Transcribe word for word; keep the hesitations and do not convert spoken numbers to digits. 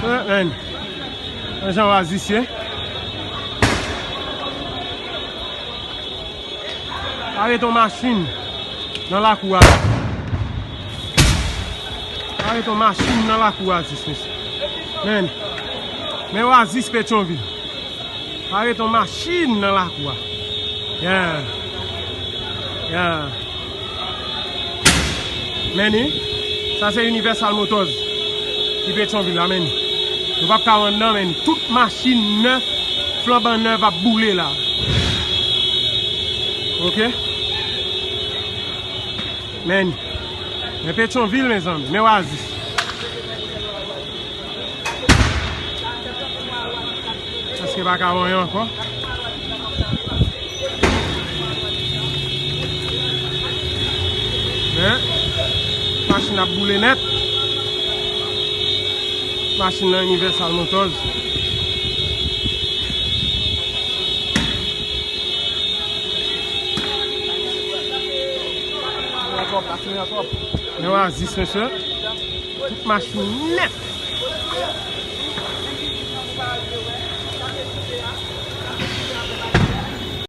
Eh, men. Men jan Oasis ye. Arete yon machin nan lakou a. Arete yon machin nan lakou Oasis, mesye. Men. Men Oasis Petyonvil. Arete yon machin nan lakou a. Yeah. Yeah. Men ni, sa se Universal Motors ki Petyonvil la, men ni. Nou p ap ka w anndan, men ni. Tout machin nèf, flanban nèf ap boule la. Oke? Men ni. Men Petyonvil, mezanmi. Men Oasis. Paske pa ka wè anyen ankò. Men, machin ap boule nèt. Machin nan Universal Motors. Men Oasis, mesye. Tout machin nèt.